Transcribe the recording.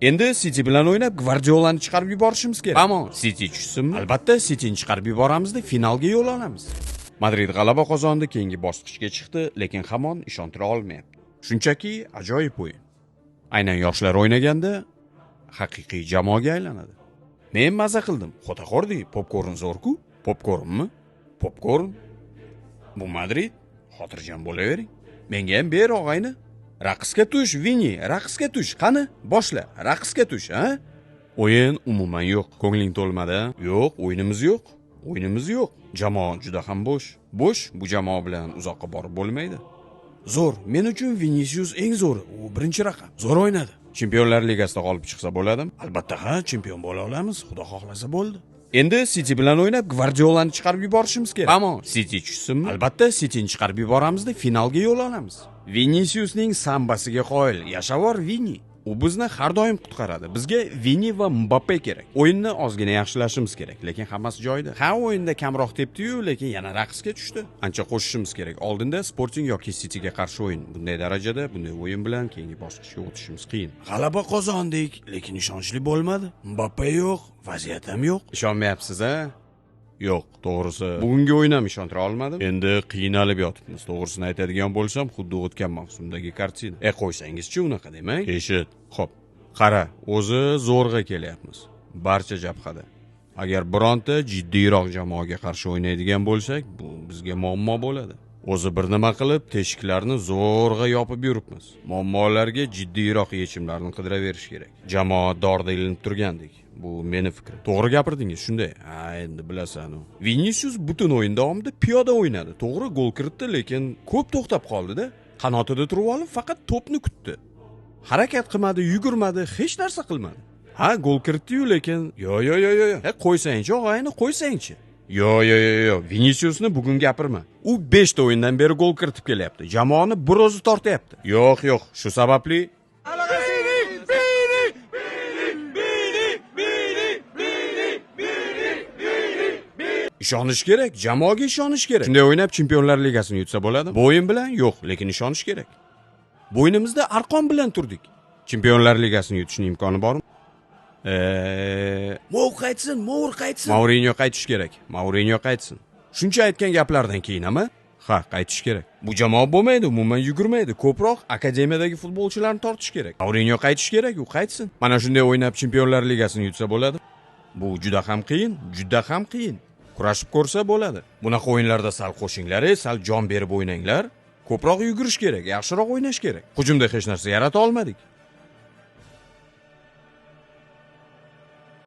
Endi City bilan o'ynab Gvardiolani chiqarib yuborishimiz kerak. Ammo City tushsinmi? Albatta Cityni chiqarib yuboramizda, finalga yo'l olamiz. Madrid g'alaba qozondi, keyingi bosqichga chiqdi, lekin hamon ishontira olmayapti. Shunchaki ajoyib o'yin. Aynan yoshlar o'ynaganda haqiqiy jamoaga aylanadi. Men maza qildim. Xotaxo'rdi, popkorn zo'r-ku. Popkornmi? Popkorn. Bu Madrid. Xotirjam bo'lavering. Menga ham ber, og'ayni. Raqsga tush, Vini, raqsga tush. Qani, boshla. Raqsga tush, ha? O'yin umuman yo'q. Ko'ngling to'lmadi? Yo'q, o'yinimiz yo'q. O'yinimiz yo'q. Jamoa juda ham bo'sh. Bo'sh, bu jamoa bilan uzoqqa borib bo'lmaydi. Zo'r. Men uchun Vinicius eng zo'ri. U birinchi raqam. Zo'r o'ynadi. Chempionlar Ligasida g'olib chiqsa bo'ladimi? Albatta ha, chempion bo'la olamiz. Xudo xohlasa bo'ldi. Endi City bilan o'ynab Gvardiolani chiqarib yuborishimiz kerak. Ammo City tushsinmi? Albatta Cityni chiqarib yuboramizda, finalga yo'l olamiz. Viniciusning sambasiga qoyil. Yashavor Vini. U bizni har doim qutqaradi. Bizga Vini va Mbappe kerak. O'yinni ozgina yaxshilashimiz kerak, lekin hammasi joyida. Ha, o'yinda kamroq tepdi-yu, lekin yana raqsga tushdi. Ancha qo'shishimiz kerak. Oldinda Sporting yoki Cityga qarshi o'yin. Bunday darajada, bunday o'yin bilan keyingi bosqichga o'tishimiz qiyin. G'alaba qozondik, lekin ishonchli bo'lmadi. Mbappe yo'q, vaziyat ham yo'q. Ishonmayapsiz, a? Yo'q, to'g'risi, bugungi o'yin ham ishontira olmadim. Endi qiynalib yotibmiz. To'g'risini aytadigan bo'lsam, xuddi o'tgan mavsumdagi kartina. E, qo'ysangizchi, unaqa demang. Eshit. Xo'p, qara, o'zi zo'rg'a kelyapmiz. Barcha jabhada. Agar bironta jiddiyroq jamoaga qarshi o'ynaydigan bo'lsak, bu bizga muammo bo'ladi. O'zi bir nima qilib, teshiklarni zo'rg'a yopib yuribmiz. Muammolarga jiddiyroq yechimlarni qidiraverish kerak. Jamoa dorda ilinib turgandek. Bu meni fikrim. To'g'ri gapirdingiz, shunday. Ha, endi bilasan u. Vinicius butun o'yin davomida piyoda o'ynadi. To'g'ri, gol kiritdi, lekin ko'p to'xtab qoldi-da. Qanotida turib olib, faqat to'pni kutdi. Harakat qilmadi, yugurmadi, hech narsa qilmadi. Ha, gol kiritdi-yu, lekin yo yo yo yo. E, qo'ysangchi, og'ayni, qo'ysangchi. Yo yo yo yo, Viniciusni bugun gapirma. U 5 ta o'yindan beri gol kiritib kelyapti. Jamoani bir o'zi tortyapti. Yo'q, yo'q, shu sababli ishonish kerak, jamoaga ishonish kerak. Shunday o'ynab Chempionlar Ligasini yutsa bo'ladi. Bu o'yin bilan yo'q, lekin ishonish kerak. Bo'ynimizda arqon bilan turdik. Chempionlar Ligasini yutishning imkoni bormi? Mour qaytsin, Mour qaytsin. Mourinho qaytish kerak. Mourinho qaytsin. Shuncha aytgan gaplardan keyin ama ha, qaytish kerak. Bu jamoa bo'lmaydi, umuman yugurmaydi. Ko'proq akademiyadagi futbolchilarni tortish kerak. Mourinho qaytish kerak, u qaytsin. Mana shunday o'ynab Chempionlar Ligasini yutsa bo'ladi. Bu juda ham qiyin, juda ham qiyin. Kurashib ko'rsa bo'ladi. Bunaqa o'yinlarda sal qo'shinglar, sal jon berib o'ynanglar. Ko'proq yugurish kerak, yaxshiroq o'ynash kerak. Hujumda hech narsa yarata olmadik.